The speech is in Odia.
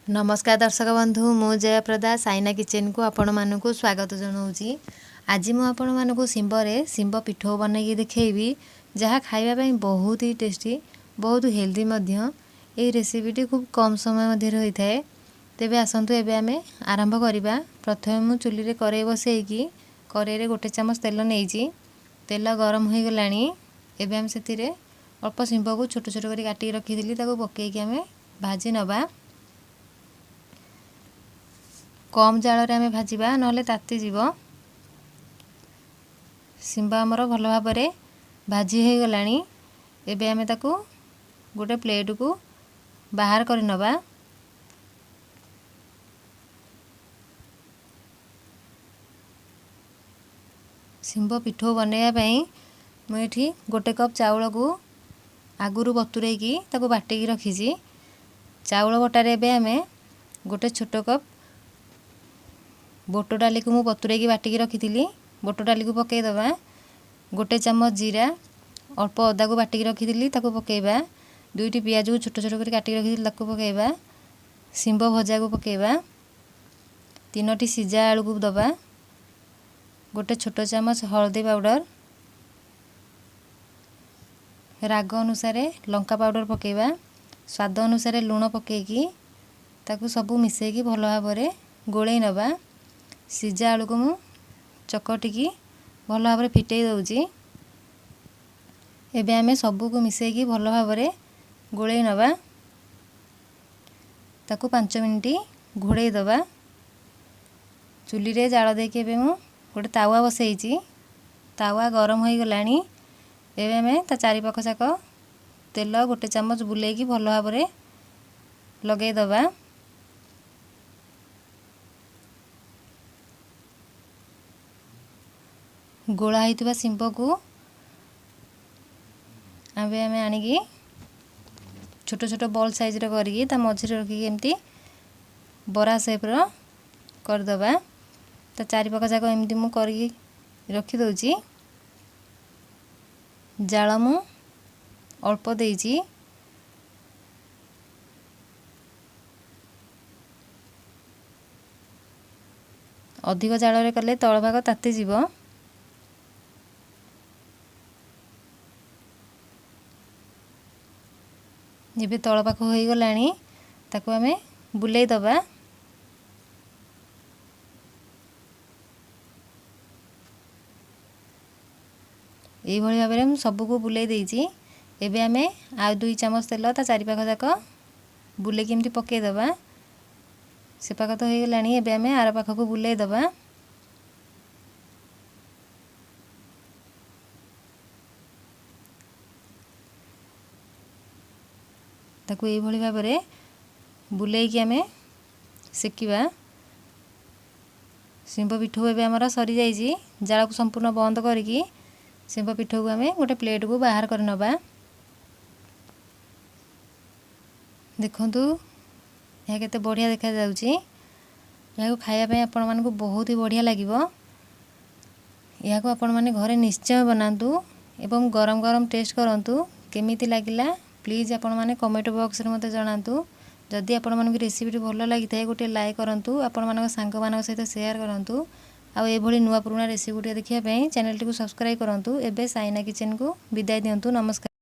ନମସ୍କାର ଦର୍ଶକ ବନ୍ଧୁ, ମୁଁ ଜୟପ୍ରଦା ସାଇନା କିଚେନକୁ ଆପଣମାନଙ୍କୁ ସ୍ୱାଗତ ଜଣାଉଛି। ଆଜି ମୁଁ ଆପଣମାନଙ୍କୁ ଶିମ୍ବରେ ଶିମ୍ବ ପିଠଉ ବନେଇକି ଦେଖେଇବି, ଯାହା ଖାଇବା ପାଇଁ ବହୁତ ହି ଟେଷ୍ଟି, ବହୁତ ହେଲ୍ଦି ମଧ୍ୟ। ଏହି ରେସିପିଟି ଖୁବ୍ କମ୍ ସମୟ ମଧ୍ୟରେ ହୋଇଥାଏ। ତେବେ ଆସନ୍ତୁ ଏବେ ଆମେ ଆରମ୍ଭ କରିବା। ପ୍ରଥମେ ମୁଁ ଚୁଲିରେ କରେଇ ବସେଇକି କରେଇରେ 1 ଚାମଚ ତେଲ ନେଇଛି। ତେଲ ଗରମ ହୋଇଗଲାଣି। ଏବେ ଆମେ ସେଥିରେ ଅଳ୍ପ ଶିମ୍ବକୁ ଛୋଟ ଛୋଟ କରି କାଟିକି ରଖିଥିଲି, ତାକୁ ପକେଇକି ଆମେ ଭାଜି ନେବା। କମ୍ ଜାଳରେ ଆମେ ଭାଜିବା, ନହେଲେ ତାତିଯିବ। ଶିମ୍ବ ଆମର ଭଲ ଭାବରେ ଭାଜି ହୋଇଗଲାଣି। ଏବେ ଆମେ ତାକୁ ଗୋଟେ ପ୍ଲେଟ୍କୁ ବାହାର କରିନେବା। ଶିମ୍ବ ପିଠଉ ବନେଇବା ପାଇଁ ମୁଁ ଏଠି 1 କପ୍ ଚାଉଳକୁ ଆଗରୁ ବତୁରେଇକି ତାକୁ ବାଟିକି ରଖିଛି। ଚାଉଳ ବଟାରେ ଏବେ ଆମେ ଗୋଟେ ଛୋଟ କପ୍ ବୋଟ ଡାଲିକୁ ମୁଁ ବତୁରେଇକି ବାଟିକି ରଖିଥିଲି, ବୋଟ ଡାଲିକୁ ପକାଇଦେବା। 1 ଚାମଚ ଜିରା, ଅଳ୍ପ ଅଦାକୁ ବାଟିକି ରଖିଥିଲି, ତାକୁ ପକାଇବା। 2ଟି ପିଆଜକୁ ଛୋଟ ଛୋଟ କରି କାଟିକି ରଖିଥିଲି, ତାକୁ ପକାଇବା। ଶିମ୍ବ ଭଜାକୁ ପକାଇବା। 3ଟି ସିଝା ଆଳୁକୁ ଦେବା। 1 ଛୋଟ ଚାମଚ ହଳଦୀ ପାଉଡ଼ର, ରାଗ ଅନୁସାରେ ଲଙ୍କା ପାଉଡ଼ର ପକାଇବା। ସ୍ୱାଦ ଅନୁସାରେ ଲୁଣ ପକାଇକି ତାକୁ ସବୁ ମିଶାଇକି ଭଲ ଭାବରେ ଗୋଳେଇ ନେବା। ସିଝା ଆଳୁକୁ ମୁଁ ଚକଟିକି ଭଲ ଭାବରେ ଫିଟେଇ ଦେଉଛି। ଏବେ ଆମେ ସବୁକୁ ମିଶାଇକି ଭଲ ଭାବରେ ଗୋଳେଇ ନେବା। ତାକୁ 5 ମିନିଟ୍ ଘୋଡ଼େଇ ଦେବା। ଚୁଲିରେ ଜାଳ ଦେଇକି ଏବେ ମୁଁ ଗୋଟେ ତାୱା ବସେଇଛି। ତାୱା ଗରମ ହୋଇଗଲାଣି। ଏବେ ଆମେ ତା ଚାରିପାଖ ଯାକ ତେଲ 1 ଚାମଚ ବୁଲେଇକି ଭଲ ଭାବରେ ଲଗେଇଦେବା। ଗୋଳା ହୋଇଥିବା ଶିମ୍ବକୁ ଏବେ ଆମେ ଆଣିକି ଛୋଟ ଛୋଟ ବଲ୍ ସାଇଜ୍ର କରିକି ତା ମଝିରେ ରଖିକି ଏମିତି ବରା ସେପ୍ର କରିଦେବା। ତା ଚାରିପାଖ ଯାକ ଏମିତି ମୁଁ କରିକି ରଖିଦେଉଛି। ଜାଳ ମୁଁ ଅଳ୍ପ ଦେଇଛି। ଅଧିକ ଜାଳରେ କଲେ ତଳ ଭାଗ ତାତିଯିବ। ଏବେ ତଳ ପାଖ ହୋଇଗଲାଣି, ତାକୁ ଆମେ ବୁଲେଇ ଦେବା। ଏଇଭଳି ଭାବରେ ମୁଁ ସବୁକୁ ବୁଲେଇ ଦେଇଛି। ଏବେ ଆମେ ଆଉ 2 ଚାମଚ ତେଲ ତା ଚାରିପାଖ ଯାକ ବୁଲେଇକି ଏମିତି ପକାଇଦେବା। ସେ ପାଖ ତ ହୋଇଗଲାଣି, ଏବେ ଆମେ ଆର ପାଖକୁ ବୁଲେଇ ଦେବା। ତାକୁ ଏଇଭଳି ଭାବରେ ବୁଲେଇକି ଆମେ ସେକିବା। ଶିମ୍ବ ପିଠଉ ଏବେ ଆମର ସରିଯାଇଛି। ଜାଳକୁ ସମ୍ପୂର୍ଣ୍ଣ ବନ୍ଦ କରିକି ଶିମ୍ବ ପିଠଉକୁ ଆମେ ଗୋଟେ ପ୍ଲେଟ୍କୁ ବାହାର କରିନେବା। ଦେଖନ୍ତୁ ଏହା କେତେ ବଢ଼ିଆ ଦେଖାଯାଉଛି। ଏହାକୁ ଖାଇବା ପାଇଁ ଆପଣମାନଙ୍କୁ ବହୁତ ହି ବଢ଼ିଆ ଲାଗିବ। ଏହାକୁ ଆପଣମାନେ ଘରେ ନିଶ୍ଚୟ ବନାନ୍ତୁ ଏବଂ ଗରମ ଗରମ ଟେଷ୍ଟ କରନ୍ତୁ। କେମିତି ଲାଗିଲା ପ୍ଲିଜ୍ ଆପଣମାନେ କମେଣ୍ଟ ବକ୍ସରେ ମୋତେ ଜଣାନ୍ତୁ। ଯଦି ଆପଣମାନଙ୍କୁ ରେସିପିଟି ଭଲ ଲାଗିଥାଏ ଗୋଟିଏ ଲାଇକ୍ କରନ୍ତୁ, ଆପଣମାନଙ୍କ ସାଙ୍ଗମାନଙ୍କ ସହିତ ସେୟାର କରନ୍ତୁ। ଆଉ ଏଭଳି ନୂଆ ପୁରୁଣା ରେସିପି ଗୁଡ଼ିକ ଦେଖିବା ପାଇଁ ଚ୍ୟାନେଲଟିକୁ ସବସ୍କ୍ରାଇବ୍ କରନ୍ତୁ। ଏବେ ସାଇନା କିଚେନକୁ ବିଦାୟ ଦିଅନ୍ତୁ। ନମସ୍କାର।